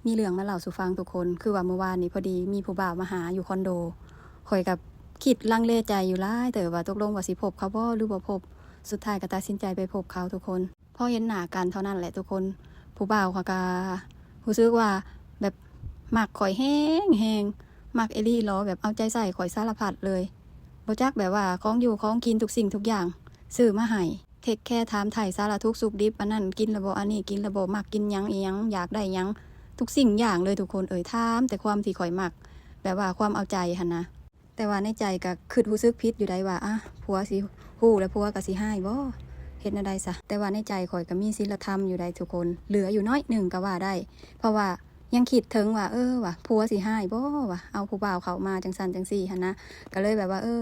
ມີເລື່ອງມາເລົ່າສູ່ຟັງທຸກຄົນ. ຄືວ່າມື້ວານນີ້ພໍດີມີຜູ້ບ່າວມາຫາຢູ່ຄອນໂດ. ຂ້ອຍກໍຄິດລັງເລໃຈຢູ່ຫຼາຍເຕີບວ່າຕົກລົງວ່າຊິພົບເຂົາບໍ່ ຫຼືບໍ່ພົບ. ສຸດທ້າຍກໍຕັດສິນໃຈໄປພົບເຂົາທຸກຄົນ. ພໍເຫັນໜ້າກັນເທົ່ານັ້ນແຫຼະທຸກຄົນ, ຜູ້ບ່າວເຂົາກໍຮູ້ສຶກວ່າແບບມັກຂ້ອຍແຮງໆ, ມັກອີ່ຫຼີຫຼໍ ແບບເອົາໃຈໃສ່ຂ້ອຍສາລະພັດເລີຍ. ບໍ່ຈັກແບບວ່າຂອງຢູ່ຂອງກິນທຸກສິ່ງທຸກຢ່າງຊື້ມາໃຫ້. ເທກແຄ ຖາມໄຖ່ສາລະທຸກສຸກດິບ, ອັນນັ້ນກິນແລ້ວບໍ່ ອັນນີ້ກິນແລ້ວບໍ່ ມັກກິນຫຍັງ ອີ່ຫຍັງ ຢາກໄດ້ຫຍັງ ທຸກສິ່ງຢ່າງເລີຍທຸກຄົນເອີຍ. ຖາມແຕ່ຄວາມທີ່ຂ້ອຍມັກ ແບບວ່າຄວາມເອົາໃຈຫັ້ນນະ. ແຕ່ວ່າໃນໃຈກໍຄິດຮູ້ສຶກຜິດຢູ່ໃດ໋ວ່າ ອາ ຜົວຊິຮູ້ແລ້ວຜົວກໍຊິຮ້າຍບໍ່ ເຮັດແນວໃດຊະ. ແຕ່ວ່າໃນໃຈຂ້ອຍກໍມີສິນລະທຳຢູ່ໃດ໋ທຸກຄົນ ເຫຼືອຢູ່ໜ້ອຍໜຶ່ງກໍວ່າໄດ້ ເພາະວ່າຍັງຄິດເຖິງວ່າ ເອີ ວ່າຜົວຊິຮ້າຍບໍ່ ວ່າເອົາຜູ້ບ່າວເຂົ້າມາຈັ່ງຊັ້ນຈັ່ງຊີ້ຫັ້ນນະ. ກໍເລີຍແບບວ່າ ເອີ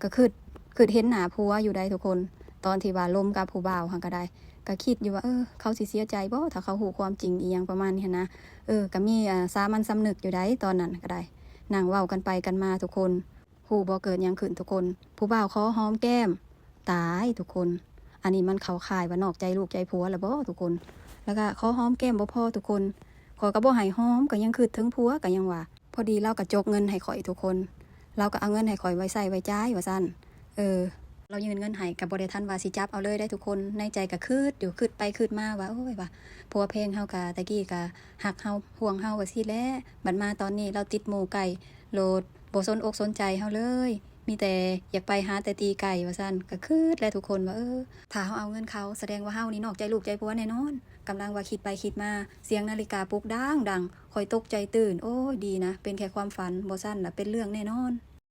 ກໍຄິດ ຄິດເຫັນໜ້າຜົວຢູ່ໃດ໋ທຸກຄົນ ຕອນທີ່ວ່າລົມກັບຜູ້ບ່າວຫັ້ນກໍໄດ້ ກໍຄິດຢູ່ວ່າ ເອີ ເຂົາຊິເສຍໃຈບໍ່ ຖ້າເຂົາຮູ້ຄວາມຈິງ ອີ່ຫຍັງປະມານນີ້ຫັ້ນນະ. ເອີ ກໍມີ ອາ ສາມັນສຳນຶກຢູ່ໃດ໋ຕອນນັ້ນກໍໄດ້. ນັ່ງເວົ້າກັນໄປກັນມາທຸກຄົນ ຮູ້ບໍ່ເກີດຫຍັງຂຶ້ນທຸກຄົນ ຜູ້ບ່າວຂໍຫອມແກ້ມ. ຕາຍທຸກຄົນ ອັນນີ້ມັນເຂົ້າຂ່າຍວ່ານອກໃຈລູກໃຈຜົວແລ້ວບໍ່ທຸກຄົນ. ແລ້ວກໍຂໍຫອມແກ້ມບໍ່ພໍທຸກຄົນ ຂ້ອຍກໍບໍ່ໃຫ້ຫອມ ກໍຍັງຄິດເຖິງຜົວ ກໍຍັງວ່າ. ພໍດີລາວກໍຈົກເງິນໃຫ້ຂ້ອຍທຸກຄົນ ລາວກໍເອົາເງິນໃຫ້ຂ້ອຍໄວ້ໃຊ້ໄວ້ຈ່າຍວ່າຊັ້ນ. ເອີ ລາວຍື່ນເງິນໃຫ້ ກໍບໍ່ໄດ້ທັນວ່າຊິຈັບເອົາເລີຍໄດ໋ທຸກຄົນ. ໃນໃຈກໍຄິດຢູ່ ຄິດໄປຄິດມາວ່າ ໂອ້ຍ ວ່າຜົວແພງເຮົາ ກະແຕ່ກີ້ກະຮັກເຮົາ ຫ່ວງເຮົາວ່າຊີ້ແຫຼະ ບັດມາຕອນນີ້ລາວຕິດໝູ່ໄກ່ໂລດ ບໍ່ສົນອົກສົນໃຈເຮົາເລີຍ ມີແຕ່ຢາກໄປຫາແຕ່ຕີໄກ່ວ່າຊັ້ນ. ກໍຄິດແຫຼະທຸກຄົນວ່າ ເອີ ຖ້າເຮົາເອົາເງິນເຂົາ ສະແດງວ່າເຮົານີ້ນອກໃຈລູກໃຈຜົວແນ່ນອນ. ກຳລັງວ່າຄິດໄປຄິດມາ ສຽງນາລິກາປຸກດັງໆ ຂ້ອຍຕົກໃຈຕື່ນ ໂອ້ຍ ດີນະເປັນແຄ່ຄວາມຝັນ ບໍ່ຊັ້ນລະເປັນເລື່ອງແນ່ນອນ.